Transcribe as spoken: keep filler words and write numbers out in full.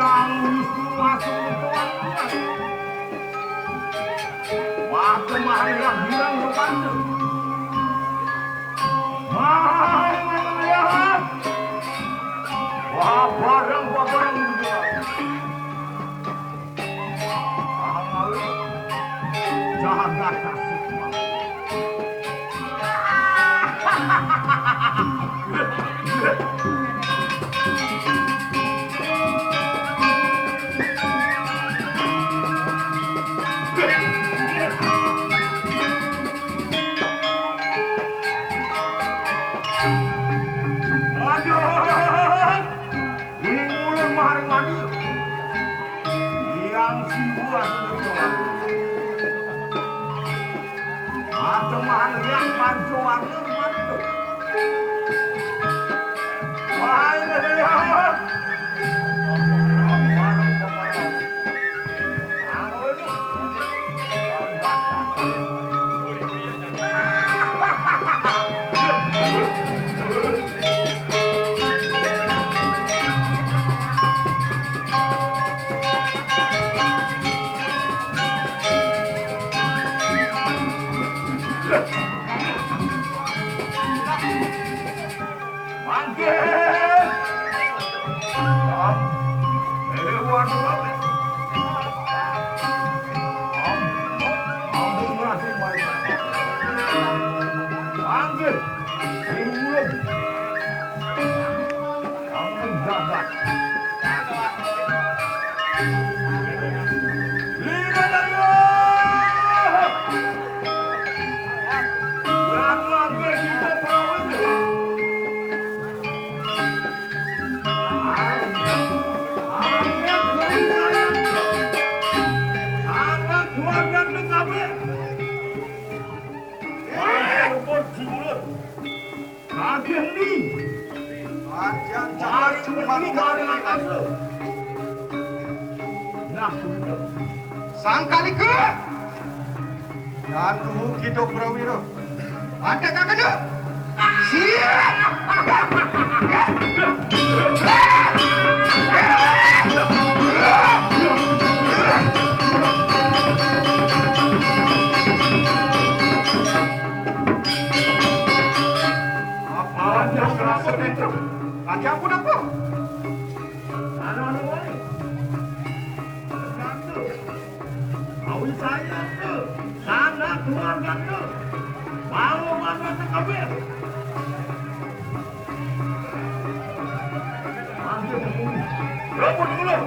Yang Wisnu masuk itu. Wah, kemarin yang bilang lu bantu. Wah, ini lihat. Wah, barang-barang juga. Jagat nasib. Aduh. Ini ulun maring mandi. Yang siwa sudah. Ada mahan yang panco warna mandi. Wah, ini dia. Mangke. Am. Eh, waduh, am. Am. Ampun, mati, mati. Mangke. Ini ulun. Ampun, jagat. Lima dari. Yang mangke kita tahu. Nah, sangkalika. Ratu Kidok Prawiro. Ada kakaknya. Siap. Apa yang kerasa itu? Ada pun apa? Anu-anu wae. Awi saya tuh, sanak keluarga tuh, mau mana tuh kabeh. Ambil sepuluh. Rebut dulu.